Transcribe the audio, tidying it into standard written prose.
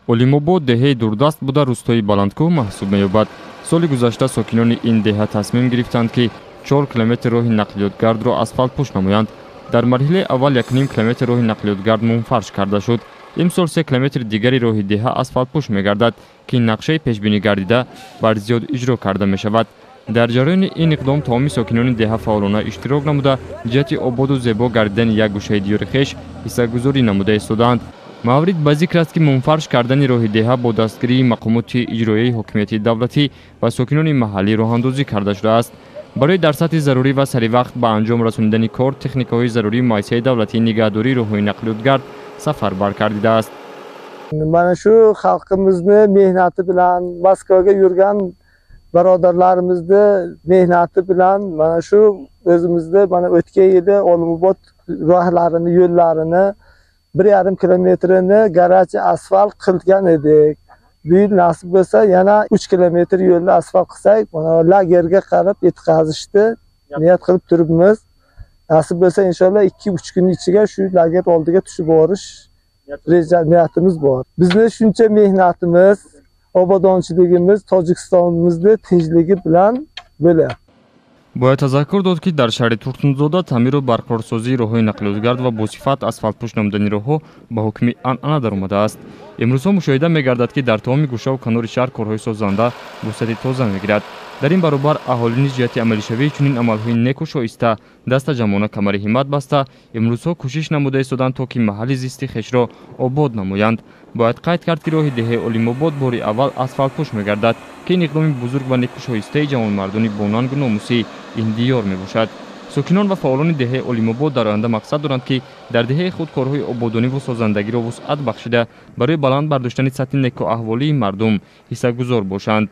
Олимобод деҳаи дурдаст буда, рӯстои баландкӯҳ маҳсуб меёбад. Соли гузашта сокинони ин деҳа тасмим гирифтанд, ки 4 километр роҳи нақлиётгардро асфалтпӯш намоянд. Дар марҳилаи аввал 1,5 километр роҳи нақлиётгард мунфарш карда шуд. Имсол 3 километри дигари роҳи деҳа асфалтпӯш мегардад, ки нақшаи пешбинӣ гардида бар зиёд иҷро карда мешавад. Дар ҷараёни ин иқдом тамоми сокинони деҳа фаъолона иштирок намуда, ҷиҳати ободу зебо гардидани як гӯшаи диёри хеш ҳиссагузорӣ намуда истодаанд. Маврид ба зикр аст, ки мунфарш кардани роҳи деҳа бо дастгирии мақомоти иҷроияи ҳокимияти давлатӣ ва сокинони маҳаллӣ роҳандозӣ карда шудааст. Барои дар сатҳи зарурӣ ва саривақт ба анҷом расонидани кор техникаҳои зарурии муассисаи давлатии нигаҳдории роҳҳои нақлиётгард сафарбар гардидааст. Mana shu xalqimizni mehnati bilan, Moskvaga yurgan birodarlarimizni mehnati bilan mana shu o'zimizda mana o'tgan yili Olimobod rohlarini, yo'llarini 1,5 kilometrini garaj asfalt qilgan edik. Bu yil nasib bo'lsa yana 3 kilometr yo'lni asfalt qilsak, mana lagerga qarab yetkazishni niyat qilib turibmiz. Nasib bo'lsa inshaalloh 2-3 kun ichiga shu lager oldiga tushib borish reja niyatimiz bor. Bizni shuncha mehnatimiz, obodonchiligimiz Tojikistonimizni tinchligi bilan bo'lyapti. Бояд тазаккур дод, ки дар шаҳри Турсунзода таъмиру барқарорсозии роҳҳои нақлиётгард ва босифат асфалтпӯш намудани роҳҳо ба ҳукми анъана даромадааст. Имрӯзҳо мушоҳида мегардад, ки дар тамоми гӯшаву канори шаҳр корҳои созанда вусъати тоза мегирад. Дар ин баробар аҳолӣ низ ҷиҳати амалишавии чунин амалҳои неку шоиста дастаҷамъона камари ҳиммат баста, имрӯзҳо кӯшиш намуда истоданд, то ки маҳалли зисти хешро обод намоянд. Бояд қайд кард, ки роҳи деҳаи Олимобод бори аввал асфалтпӯш мегардад, ки ин иқдоми бузург ва некушоистаи ҷавонмардони бонангу номусӣ ин диёр мебошад. Сокинон ва фаъолони деҳаи Олимобод дар оянда мақсад доранд, ки дар деҳаи худ корҳои ободониву созандагиро вусъат бахшида, барои баланд бардоштани сатҳи некуаҳволии мардум ҳиссагузор бошанд.